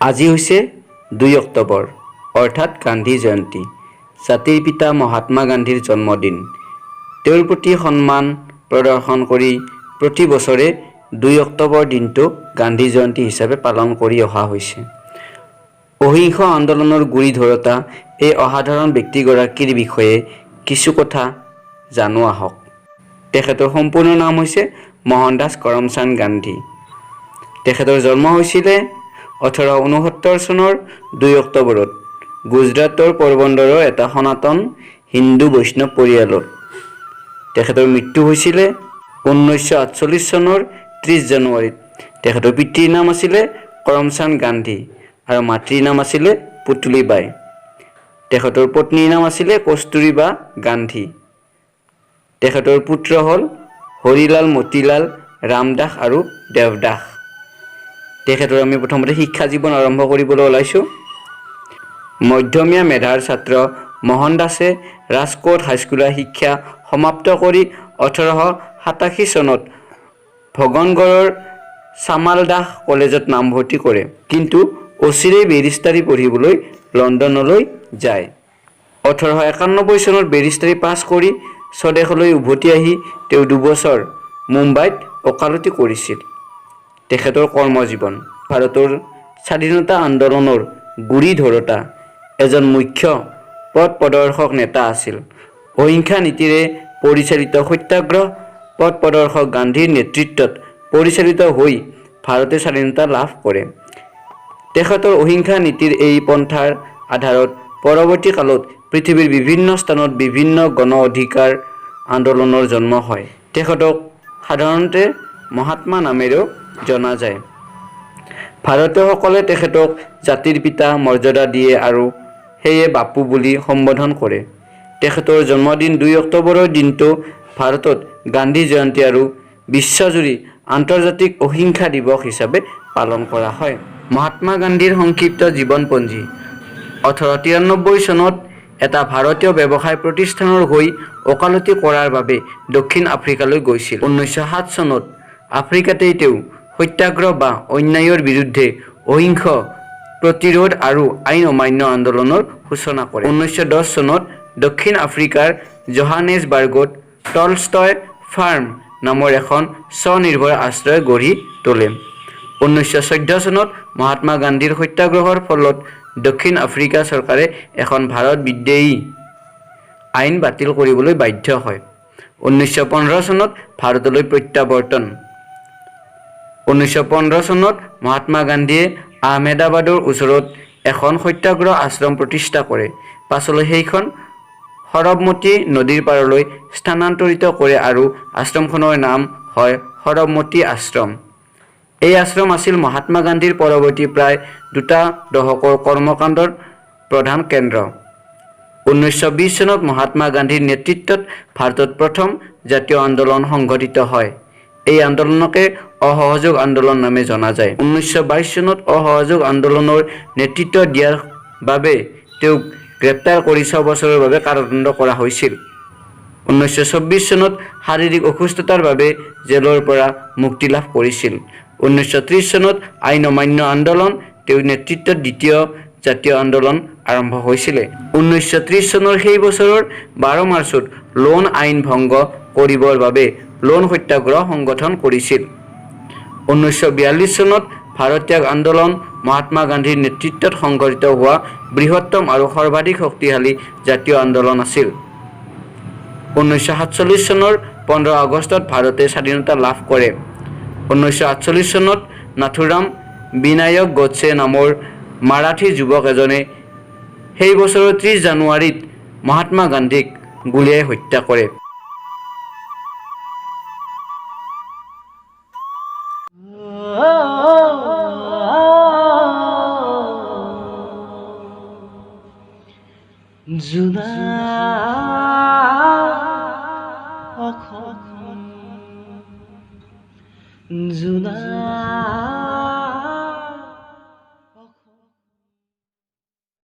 আজি হৈছে 2 অক্টোবৰ, অৰ্থাৎ গান্ধী জয়ন্তী, জাতিৰ পিতা মহাত্মা গান্ধীৰ জন্মদিন। তেওঁৰ প্ৰতি সন্মান প্ৰদৰ্শন কৰি প্ৰতি বছৰে 2 অক্টোবৰ দিনটো গান্ধী জয়ন্তী হিচাপে পালন কৰি অহা হৈছে। অহিংস আন্দোলনৰ গুৰি ধৰোঁতা এই অসাধাৰণ ব্যক্তিগৰাকীৰ বিষয়ে কিছু কথা জানো আহক। তেখেতৰ সম্পূৰ্ণ নাম হৈছে মোহনদাস কৰমচান্দ গান্ধী। তেখেতৰ জন্ম হৈছিলে 1869 চনৰ 2 অক্টোবৰত গুজৰাটৰ পোৰবন্দৰৰ এটা সনাতন হিন্দু বৈষ্ণৱ পৰিয়ালত। তেখেতৰ মৃত্যু হৈছিলে 1948 চনৰ 30 জানুৱাৰীত। তেখেতৰ পিতৃৰ নাম আছিলে কৰমচান্দ গান্ধী আৰু মাতৃৰ নাম আছিলে পুতলীবাই। তেখেতৰ পত্নীৰ নাম আছিলে কস্তুৰীবা গান্ধী। তেখেতৰ পুত্ৰ হ'ল হৰিলাল, মতিলাল, ৰামদাস আৰু দেৱদাস। তেখেতৰ আমি প্ৰথমতে শিক্ষা জীৱন আৰম্ভ কৰিবলৈ ওলাইছোঁ। মধ্যমীয়া মেধাৰ ছাত্ৰ মোহন দাসে ৰাজকোট হাইস্কুলীয়া শিক্ষা সমাপ্ত কৰি 1887 চনত ভগনগড়ৰ চামালদাস কলেজত নামভৰ্তি কৰে, কিন্তু অচিৰেই বেৰিষ্টাৰী পঢ়িবলৈ লণ্ডনলৈ যায়। 1891 চনত বেৰিষ্টাৰী পাছ কৰি স্বদেশলৈ উভতি আহি তেওঁ 2 বছৰ মুম্বাইত ওকালতি কৰিছিল। তেখেতৰ কৰ্মজীৱন। ভাৰতৰ স্বাধীনতা আন্দোলনৰ গুৰি ধৰোঁতা এজন মুখ্য পথ প্ৰদৰ্শক নেতা আছিল। অহিংসা নীতিৰে পৰিচালিত সত্যাগ্ৰহ পথ প্ৰদৰ্শক গান্ধীৰ নেতৃত্বত পৰিচালিত হৈ ভাৰতে স্বাধীনতা লাভ কৰে। তেখেতৰ অহিংসা নীতিৰ এই পন্থাৰ আধাৰত পৰৱৰ্তী কালত পৃথিৱীৰ বিভিন্ন স্থানত বিভিন্ন গণ অধিকাৰ আন্দোলনৰ জন্ম হয়। তেখেতক সাধাৰণতে মহাত্মা নামেৰেও জনা যায়। ভাৰতীয়সকলে তেখেতক জাতিৰ পিতা মৰ্যাদা দিয়ে আৰু সেয়ে বাপু বুলি সম্বোধন কৰে। তেখেতৰ জন্মদিন 2 অক্টোবৰৰ দিনটো ভাৰতত গান্ধী জয়ন্তী আৰু বিশ্বজুৰি আন্তৰ্জাতিক অহিংসা দিৱস হিচাপে পালন কৰা হয়। মহাত্মা গান্ধীৰ সংক্ষিপ্ত জীৱনপঞ্জী। 1893 চনত এটা ভাৰতীয় ব্যৱসায় প্ৰতিষ্ঠানৰ হৈ ওকালতি কৰাৰ বাবে দক্ষিণ আফ্ৰিকালৈ গৈছিল। 1907 চনত আফ্ৰিকাতেই তেওঁ সত্যাগ্ৰহ বা অন্যায়ৰ বিৰুদ্ধে অহিংস প্ৰতিৰোধ আৰু আইন অমান্য আন্দোলনৰ সূচনা কৰে। 1910 চনত দক্ষিণ আফ্ৰিকাৰ জোহানেছবাৰ্গত টলষ্টয় ফাৰ্ম নামৰ এখন স্বনিৰ্ভৰ আশ্ৰয় গঢ়ি তোলে। 1914 চনত মহাত্মা গান্ধীৰ সত্যাগ্ৰহৰ ফলত দক্ষিণ আফ্ৰিকা চৰকাৰে এখন ভাৰত বিদ্বেষী আইন বাতিল কৰিবলৈ বাধ্য হয়। 1915 চনত ভাৰতলৈ প্ৰত্যাৱৰ্তন। 1915 চনত মহাত্মা গান্ধীয়ে আহমেদাবাদৰ ওচৰত এখন সত্যাগ্ৰহ আশ্ৰম প্ৰতিষ্ঠা কৰে। পাছলৈ সেইখন সৰবমতী নদীৰ পাৰলৈ স্থানান্তৰিত কৰে আৰু আশ্ৰমখনৰ নাম হয় সৰবমতী আশ্ৰম। এই আশ্ৰম আছিল মহাত্মা গান্ধীৰ পৰৱৰ্তী প্ৰায় দুটা দশকৰ কৰ্মকাণ্ডৰ প্ৰধান কেন্দ্ৰ। 1920 চনত মহাত্মা গান্ধীৰ নেতৃত্বত ভাৰতত প্ৰথম জাতীয় আন্দোলন সংঘটিত হয়। এই আন্দোলনকে অসহযোগ আন্দোলন নামে জনা যায়। 1922 চনত অসহযোগ আন্দোলনৰ নেতৃত্ব দিয়াৰ বাবে তেওঁক গ্ৰেপ্তাৰ কৰি 6 বছৰৰ বাবে কাৰাদণ্ড কৰা হৈছিল। 1924 চনত শাৰীৰিক অসুস্থতাৰ বাবে জেলৰ পৰা মুক্তি লাভ কৰিছিল। 1930 চনত আইন অমান্য আন্দোলন তেওঁৰ নেতৃত্বত দ্বিতীয় জাতীয় আন্দোলন আৰম্ভ হৈছিলে। 1930 চনৰ সেই বছৰৰ 12 মাৰ্চত লোন আইন ভংগ কৰিবৰ বাবে লোন সত্যাগ্ৰহ সংগঠন কৰিছিল। 1942 চনত ভাৰত ত্যাগ আন্দোলন মহাত্মা গান্ধীৰ নেতৃত্বত সংঘটিত হোৱা বৃহত্তম আৰু সৰ্বাধিক শক্তিশালী জাতীয় আন্দোলন আছিল। 1947 চনৰ 15 আগষ্টত ভাৰতে স্বাধীনতা লাভ কৰে। 1948 চনত নাথুৰাম বিনায়ক গডছে নামৰ মাৰাঠী যুৱক এজনে সেই বছৰৰ 30 জানুৱাৰীত মহাত্মা গান্ধীক গুলীয়াই হত্যা কৰে। জোনাক।